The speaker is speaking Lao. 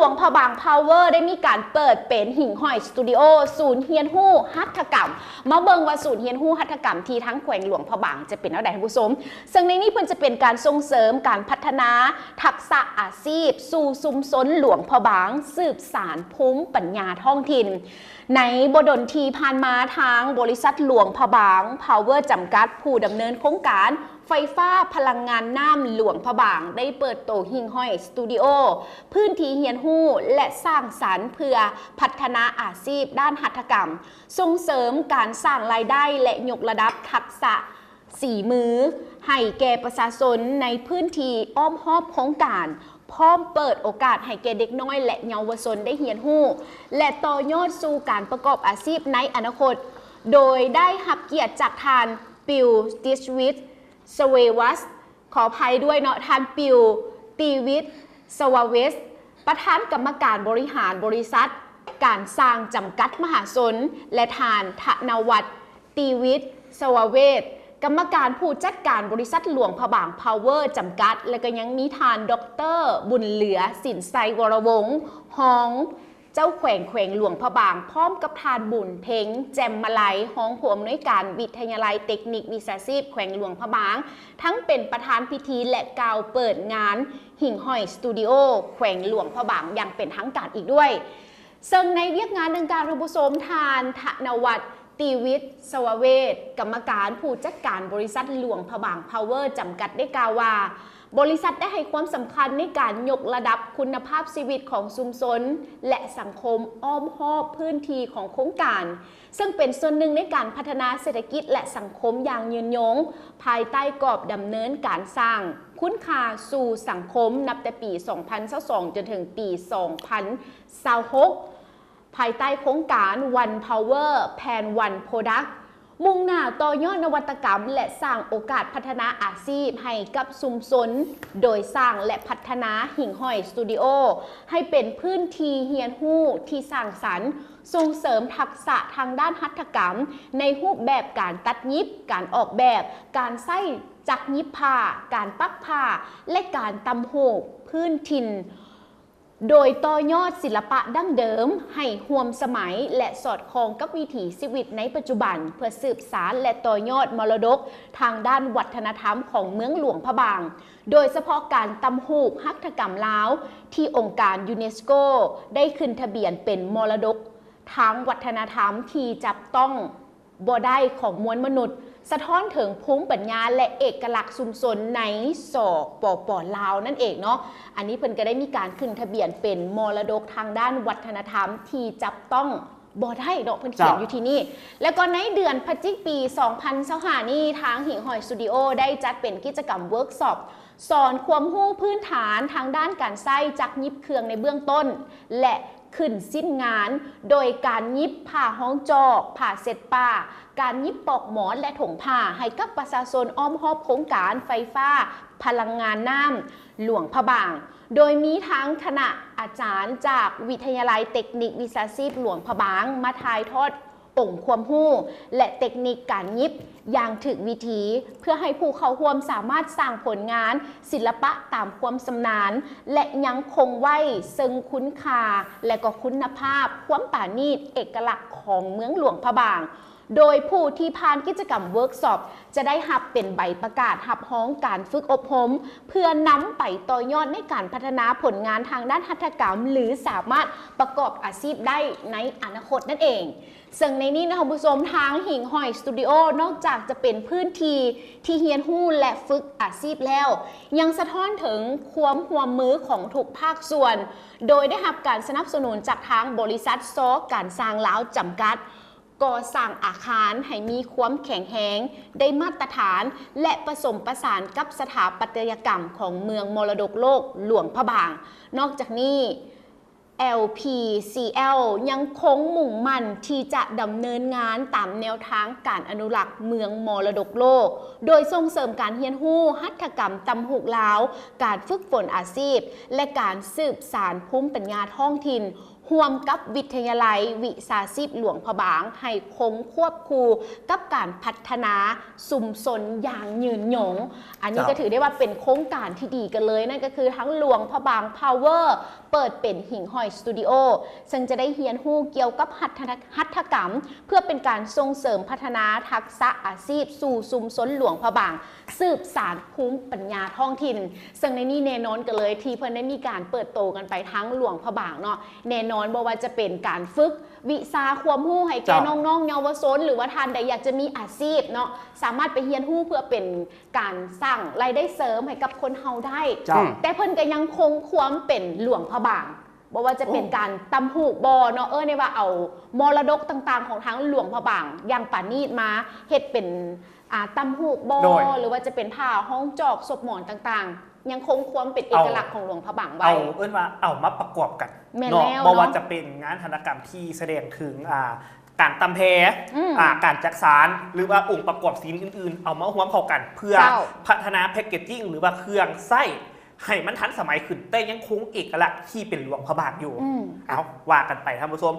ຫຼວງພະບາງພາວເວີ ໄດ້ມີການເປີດເປັນຫິ່ງຫ້ອຍສະຕູດິໂອ ສູນຮຽນຮູ້ຫັດຖະກຳ. ມາເບິ່ງວ່າສູນຮຽນຮູ້ຫັດຖະກຳທີ່ທາງແຂວງຫຼວງພະບາງຈະເປັນແນວໃດ, ທ່ານຜູ້ຊົມ. ເຊິ່ງໃນນີ້ເພິ່ນຈະເປັນການສົ່ງເສີມການພັດທະນາທັກສະອາຊີບສູ່ຊຸມຊົນຫຼວງພະບາງ, ສືບສານພູມປັນຍາທ້ອງຖິ່ນ. ໃນບໍ່ດົນທີ່ຜ່ານມາ, ທາງບໍລິສັດຫຼວງພະບາງພາວເວີ ຈຳກັດ ຜູ້ດຳເນີນໂຄງການໄຟຟ້າພະລັງງານນ້ຳຫຼວງພະບາງ ໄດ້ເປີດໂຕຫິ່ງຫ້ອຍສະຕູດິໂອ, ພື້ນທີ່ຮຽນຮູ້ ແລະ ສ້າງສັນ ເພື່ອພັດທະນາອາຊີບດ້ານຫັດຖະກຳ, ສົ່ງເສີມການສ້າງລາຍໄດ້ ແລະ ຍົກລະດັບທັກສະສີມືໃຫ້ແກ່ປະຊາຊົນໃນພື້ນທີ່ອ້ອມຮອບໂຄງການ, ພ້ອມເປີດໂອກາດໃຫ້ແກ່ເດັກນ້ອຍ ແລະ ເຍົາວະຊົນໄດ້ຮຽນຮູ້ ແລະ ຕໍ່ຍອດສູ່ການປະກອບອາຊີບໃນອະນາຄົດ, ໂດຍໄດ້ຮັບກຽດຈາກທ່ານ Bill Dietrich Saveus ຂໍອະໄພດ້ວຍເນາະ, ທ່ານ Bill Dietrich Saveus ປະທານກຳມະການບໍລິຫານບໍລິສັດການຊ່າງຈຳກັດມະຫາຊົນ ແລະ ທ່ານ ທະນະວັດ ຕີວິດ ສະວາເວດ ກຳມະການຜູ້ຈັດການບໍລິສັດຫຼວງພະບາງພາວເວີ ຈຳກັດ ແລະ ກໍຍັງມີທ່ານ ດອກເຕີ ບຸນເຫຼືອ ສິນໄຊວໍລະວົງ ຮອງເຈົ້າແຂວງແຂວງຫຼວງພະບາງ ພ້ອມກັບທ່ານ ບຸນເພັງ ແຈ່ມມະໄລ ຮອງຜູ້ອຳນວຍການວິທະຍາໄລເຕັກນິກວິຊາຊີບແຂວງຫຼວງພະບາງ ທັງເປັນປະທານພິທີ ແລະ ກ່າວເປີດງານຫິ່ງຫ້ອຍສະຕູດິໂອແຂວງຫຼວງພະບາງຢ່າງເປັນທາງການອີກດ້ວຍ. ເຊິ່ງໃນວຽກງານດັ່ງກ່າວ, ທ່ານຜູ້ຊົມ, ທ່ານ ທະນະວັດ ຕີວິດ ສະວາເວດ ກຳມະການຜູ້ຈັດການບໍລິສັດຫຼວງພະບາງພາວເວີ ຈຳກັດ ໄດ້ກ່າວວ່າ, ບໍລິສັດໄດ້ໃຫ້ຄວາມສຳຄັນໃນການຍົກລະດັບຄຸນນະພາບຊີວິດຂອງຊຸມຊົນ ແລະ ສັງຄົມອ້ອມຮອບພື້ນທີ່ຂອງໂຄງການ, ເຊິ່ງເປັນສ່ວນໜຶ່ງໃນການພັດທະນາເສດຖະກິດ ແລະ ສັງຄົມຢ່າງຍືນຍົງ, ພາຍໃຕ້ກອບດຳເນີນການສ້າງຄຸນຄ່າສູ່ສັງຄົມ ນັບແຕ່ປີສອງພັນຊາວສອງ ຈົນເຖິງປີສອງພັນຊາວຫົກ ພາຍໃຕ້ໂຄງການ One Power Plan One Product ມຸ່ງໜ້າຕໍ່ຍອດນະວັດຕະກຳ ແລະ ສ້າງໂອກາດພັດທະນາອາຊີບໃຫ້ກັບຊຸມຊົນ, ໂດຍສ້າງ ແລະ ພັດທະນາຫິ່ງຫ້ອຍສະຕູດິໂອ ໃຫ້ເປັນພື້ນທີ່ຮຽນຮູ້ທີ່ສ້າງສັນ, ສົ່ງເສີມທັກສະທາງດ້ານຫັດຖະກຳ ໃນຮູບແບບການຕັດຫຍິບ, ການອອກແບບ, ການໃຊ້ຈັກຫຍິບຜ້າ, ການປັກຜ້າ ແລະ ການຕ່ຳຫູກພື້ນຖິ່ນ. ໂດຍຕໍ່ຍອດສິລະປະດັ້ງເດີມໃຫ້ຮ່ວມສະໄໝ ແລະ ສອດຄ່ອງກັບວິຖີຊີວິດໃນປັດຈຸບັນ ເພື່ອສືບສານ ແລະ ຕໍ່ຍອດມໍລະດົກທາງດ້ານວັດທະນະທຳຂອງເມືອງຫຼວງພະບາງ, ໂດຍສະເພາະການຕ່ຳຫູກຫັດຖະກຳລາວ ທີ່ອົງການຢູເນສໂກໄດ້ຂຶ້ນທະບຽນເປັນມໍລະດົກທາງວັດທະນະທຳທີ່ຈັບຕ້ອງ ບໍ່ໄດ້ຂອງມວນມະນຸດ, ສະທ້ອນເຖິງພູມປັນຍາ ແລະ ເອກະລັກຊຸມຊົນໃນ ສປປ ລາວ ນັ້ນເອງເນາະ. ອັນນີ້ເພິ່ນກໍໄດ້ມີການຂຶ້ນທະບຽນເປັນມໍລະດົກທາງດ້ານວັດທະນະທຳທີ່ຈັບຕ້ອງບໍ່ໄດ້ເນາະ, ເພິ່ນຂຽນຢູ່ທີ່ນີ້. ແລ້ວກໍໃນເດືອນພະຈິກປີສອງພັນຊາວຫ້ານີ້, ທາງຫິ່ງຫ້ອຍສະຕູດິໂອໄດ້ຈັດເປັນກິດຈະກຳເວີກຊັອບ ສອນຄວາມຮູ້ພື້ນຖານທາງດ້ານການໃຊ້ຈັກຫຍິບເຄື່ອງໃນເບື້ອງຕົ້ນ ແລະ ຂຶ້ນຊິ້ນງານ ໂດຍການຫຍິບຜ້າຮອງຈອກ, ຜ້າເຊັດປາ, ການຫຍິບປອກໝອນ ແລະ ຖົງຜ້າ ໃຫ້ກັບປະຊາຊົນອ້ອມຮອບໂຄງການໄຟຟ້າພະລັງງານນ້ຳຫຼວງພະບາງ, ໂດຍມີທັງຄະນະອາຈານຈາກວິທະຍາໄລເຕັກນິກວິຊາຊີບຫຼວງພະບາງ ມາຖ່າຍທອດ ອົງຄວາມຮູ້ ແລະ ເຕັກນິກການຫຍິບຢ່າງຖືກວິທີ ເພື່ອໃຫ້ຜູ້ເຂົ້າຮ່ວມສາມາດສ້າງຜົນງານສິລະປະຕາມຄວາມຊຳນານ ແລະ ຍັງຄົງໄວ້ເຊິ່ງຄຸນຄ່າ ແລະ ກໍຄຸນນະພາບ, ຄວາມປານີດ, ເອກະລັກຂອງເມືອງຫຼວງພະບາງ. ໂດຍຜູ້ທີ່ຜ່ານກິດຈະກຳເວີກຊັອບ ຈະໄດ້ຮັບເປັນໃບປະກາດຮັບຮອງການຝຶກອົບຮົມ ເພື່ອນຳໄປຕໍ່ຍອດໃນການພັດທະນາຜົນງານທາງດ້ານຫັດຖະກຳ ຫຼື ສາມາດປະກອບອາຊີບໄດ້ໃນອະນາຄົດນັ້ນເອງ. ເຊິ່ງໃນນີ້ນະ ທ່ານຜູ້ຊົມ, ທາງຫິ່ງຫ້ອຍສະຕູດິໂອ ນອກຈາກຈະເປັນພື້ນທີ່ທີ່ຮຽນຮູ້ ແລະ ຝຶກອາຊີບແລ້ວ, ຍັງສະທ້ອນເຖິງຄວາມຮ່ວມມືຂອງທຸກພາກສ່ວນ, ໂດຍໄດ້ຮັບການສະໜັບສະໜູນຈາກທາງບໍລິສັດ ຊ ການຊ່າງລາວ ຈຳກັດ, ກໍ່ສ້າງອາຄານໃຫ້ມີຄວາມແຂງແຮງ, ໄດ້ມາດຕະຖານ ແລະ ປະສົມປະສານກັບສະຖາປັດຕະຍະກຳຂອງເມືອງມໍລະດົກໂລກຫຼວງພະບາງ. ນອກຈາກນີ້, ແອລ ພີ ຊີ ແອລ ຍັງຄົງມຸ່ງໝັ້ນທີ່ຈະດຳເນີນງານຕາມແນວທາງການອະນຸລັກເມືອງມໍລະດົກໂລກ, ໂດຍສົ່ງເສີມການຮຽນຮູ້ຫັດຖະກຳຕ່ຳຫູກລາວ, ການຝຶກຝົນອາຊີບ ແລະ ການສືບສານພູມປັນຍາທ້ອງຖິ່ນ ຮ່ວມກັບວິທະຍາໄລວິຊາຊີບຫຼວງພະບາງ ໃຫ້ຄົງຄວບຄູ່ກັບການພັດທະນາຊຸມຊົນຢ່າງຍືນຍົງ. ອັນນີ້ ເຈົ້າ ກໍຖືໄດ້ວ່າເປັນໂຄງການທີ່ດີກັນເລີຍ, ນັ້ນກໍຄືທັງຫຼວງພະບາງພາວເວີ ເປີດເປັນຫິ່ງຫ້ອຍສະຕູດິໂອ ເຊິ່ງຈະໄດ້ຮຽນຮູ້ກ່ຽວກັບຫັດຖະນະ ຫັດຖະກຳ ເພື່ອເປັນການສົ່ງເສີມພັດທະນາທັກສະອາຊີບສູ່ຊຸມຊົນຫຼວງພະບາງ ສືບສານພູມປັນຍາທ້ອງຖິ່ນ. ເຊິ່ງໃນນີ້ແນ່ນອນກັນເລີຍ ທີ່ເພິ່ນໄດ້ມີການເປີດໂຕກັນໄປທາງຫຼວງພະບາງເນາະ, ແນ່ນອນບໍ່ວ່າຈະເປັນການຝຶກວິຊາຄວາມຮູ້ໃຫ້ແກ່ ເຈົ້າ ນ້ອງໆເຍົາວະຊົນ ຫຼືວ່າທ່ານໃດຢາກຈະມີອາຊີບເນາະ ສາມາດໄປຮຽນຮູ້ເພື່ອເປັນການສ້າງລາຍໄດ້ເສີມໃຫ້ກັບຄົນເຮົາໄດ້. ເຈົ້າ ແຕ່ເພິ່ນກໍຍັງຄົງຄວາມເປັນຫຼວງພະບາງ ບໍ່ວ່າຈະເປັນ ໂອ້ ການຕ່ຳຫູກບໍ່ເນາະ, ເອີ້ນໄດ້ວ່າເອົາມໍລະດົກຕ່າງໆຂອງທາງຫຼວງພະບາງຢ່າງປານີດມາເຮັດເປັນ ອ່າ ຕ່ຳຫູກບໍ່ ໂດຍ ຫຼືວ່າຈະເປັນຜ້າຫ້ອງຈອກສົບໝອນຕ່າງໆ ຍັງຄົງຄວາມເປັນເອກະລັກຂອງຫຼວງພະບາງໄວ້. ເອົາ ເອີ້ນວ່າເອົາມາປະກອບກັນ ແມ່ນ ເນາະ ແລ້ວ ບໍ່ວ່າ ເນາະ ຈະເປັນງານຫັດຖະກຳທີ່ສະແດງເຖິງ ອ່າ ການຕ່ຳແພ ອືມ ອ່າ ການຈັກສານ ຫຼືວ່າອົງປະກອບສິນອື່ນໆ ເອົາມາຮວມເຂົ້າກັນ ເພື່ອ ເຈົ້າ ພັດທະນາແພັກເກດຈິງ ຫຼືວ່າເຄື່ອງໃຊ້ໃຫ້ມັນທັນສະໄໝຂຶ້ນ ແຕ່ຍັງຄົງເອກະລັກທີ່ເປັນຫຼວງພະບາງຢູ່. ອືມ ເອົາ ວ່າກັນໄປທ່ານຜູ້ຊົມ.